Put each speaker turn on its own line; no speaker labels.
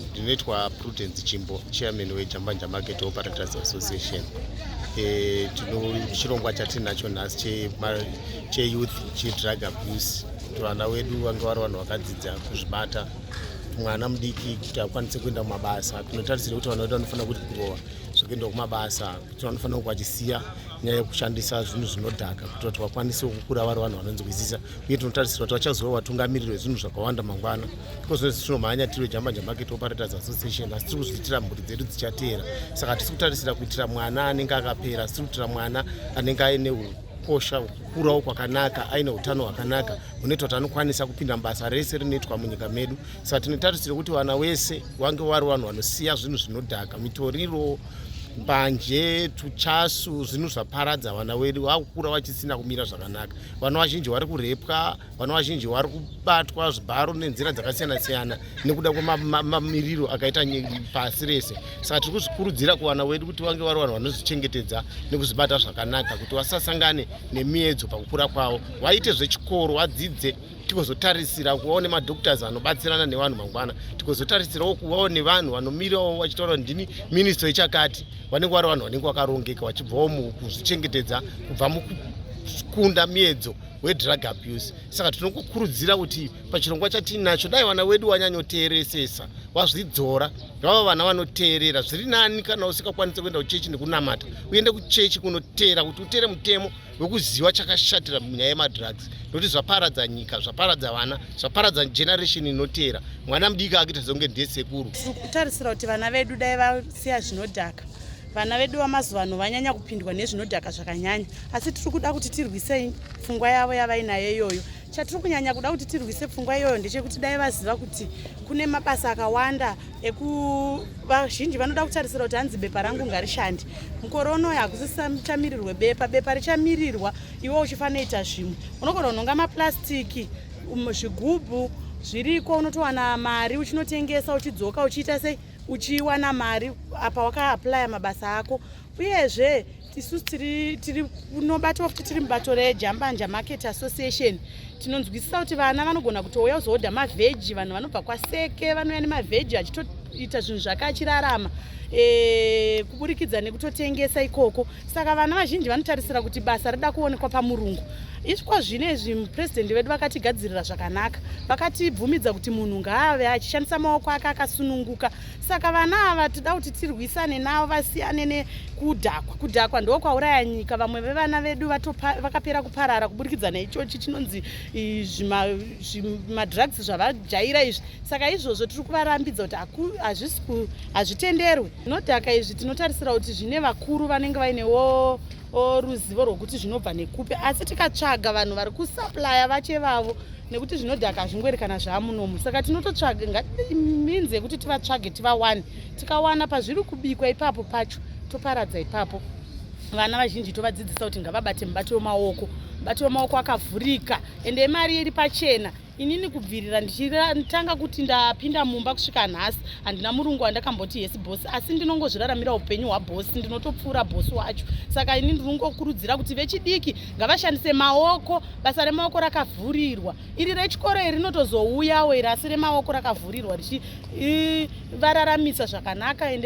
Ndinoitwa Prudence Chimbo, chairman weJambanja Market Operators Association. Tino chirongwa chatinacho nhasi cheyouth chedrug abuse, kuti vana vedu vange vari vanhu vakadzidza kuzvibata, mwana mudiki kuti akwanise kuenda kumabasa. Tinotarisira kuti vana vedu vanofanira kuti kurova zvekuenda kumabasa, kuti vanofanira kunge vachisiya nyaya yekushandisa zvinhu zvinodhaka, kuitira kuti vakwanise kukura vari vanhu vanonzwisisa. Uye tinotarisira kuti vachazova vatungamiriri vezvinhu zvakawanda mangwana. Iko zvino tinomhanya tiri veJambanja Market Operators Association, asi tiri kuzviitira mhuri dzedu dzichateera. Saka hatisi kutarisira kuitira mwana anenge akapera, asi tiri kuitira mwana anenge aine ukosha kukurawo kwakanaka, aine utano hwakanaka hunoita kuti anokwanisa kupinda mubasa rese rinoitwa munyika medu. Saka tinotarisira kuti vana wese vange vari vanhu vanosiya zvinhu zvinodhaka, mitoriro, mbanje, tuchasu, zvinhu zvaparadza vana vedu. Vakukura vachisina kumira zvakanaka. Vana vazhinji vari kurepwa, vana vazhinji vari kubatwa zvibharo nenzira dzakasiyana siyana nekuda kwemamiriro akaita pasi rese. Saka tiri kuzvikurudzira kuvana vedu kuti vange vari vanhu vanozvichengetedza nekuzvibata zvakanaka, kuti vasasangane nemiedzo pakukura kwavo. Vaite zvechikoro, vadzidze, tigozotarisira kuvawo nemadoctors anobatsirana nevanhu mangwana, tigozotarisirawo kuvawo nevanhu vanomirawo vachitaura, "Ndini minista wechakati." Vanenge vari vanhu vanenge vakarongeka, vachibvawo mukuzvichengetedza kubva mukukunda miedzo wedrug abuse. Saka tinokukurudzira kuti pachirongwa chatinacho, dai vana vedu vanyanyoteeresesa, vazvidzora, vava vana vanoteerera. Zviri nani kana usingakwanisi kuenda kuchechi nekunamata, uende kuchechi kunoteera, kuti uteere mutemo wekuziva chakashatira munyaya yemadrugs, nokuti zvaparadza nyika, zvaparadza vana, zvaparadza generation inoteera. Mwana mudiki akuita sekunge ndesekuru.
Tiri kutarisira kuti vana vedu dai vasiya zvinodhaka. Vana vedu vamazuva ano vanyanya kupindwa nezvinodhaka zvakanyanya, asi tiri kuda kuti tirwise pfungwa yavo yavainayo iyoyo. Chatiri kunyanya kuda kuti tirwise pfungwa iyoyo ndechekuti dai vaziva kuti kune mabasa akawanda eku vazhinji vanoda kutarisira kuti hanzi bepa rangu ngarishande. Mukore unoyo hakusisachamirirwe bepa. Bepa richamirirwa iwe uchifanira zvimwe. Unogona kunhonga maplastiki, zvigubhu zviriko, unotowana mari uchinotengesa, uchidzoka uchiita sei, uchiwana mari apa wakaapplya mabasa ako. Uyezve isusu tiri kunobatwa futi tiri mubato reJambanja Market Association. Tinonzwisisa kuti vana vanogona kutouya kuzoodha mavheji. Vanhu vanobva kwaSeke vanouya nemavheji, achitoita zvinhu zvake achirarama kuburikidza nekutotengesa ikoko. Saka vana vazhinji vanotarisira kuti basa rida kuonekwa pamurungu. Isviko zvino izvi mupurezidendi vedu vakatigadzirira zvakanaka, vakatibvumidza kuti munhu ngaave achishandisa maoko ake akasununguka. Saka vana ava tida kuti tirwisane navo, vasiyane nekudhakwa. Kudhakwa ndo kwauraya nyika. Vamwe vevana vedu vakapera kuparara kuburikidza neichochi chinonzi zvimadrugs zvavajaira izvi. Saka izvozvo tiri kuvarambidza kuti hazvitenderwi zvinodhaka izvi. Tinotarisira kuti zvine vakuru vanenge vainewo ruzivo rwokuti zvinobva nekupi, asi tikatsvaga vanhu vari kusupplya vache vavo, nekuti zvinodhaka hazvingweri kana zvaamunomu. Saka tinototsvaga minzi yekuti tivatsvage, tivawane. Tikawana pazviri kubikwa ipapo pacho, toparadza ipapo. Vana vazhinji tovadzidzisa kuti ngavabate mubato wemaoko. Mubato wemaoko akavhurika, ende mari iri pachena. Inini kubvirira ndichitanga kuti ndapinda mumba kusvika nhasi, handina murungu wandakamboti, "Yes boss," asi ndinongozviraramira upenyu hwabhosi, ndinotopfuura bhosi wacho. Saka ini ndinongokurudzira kuti vechidiki ngavashandise maoko. Basa remaoko rakavhurirwa. Iri rechikoro iri rinotozouyawo iri, asi remaoko rakavhurirwa richivararamisa zvakanaka ende.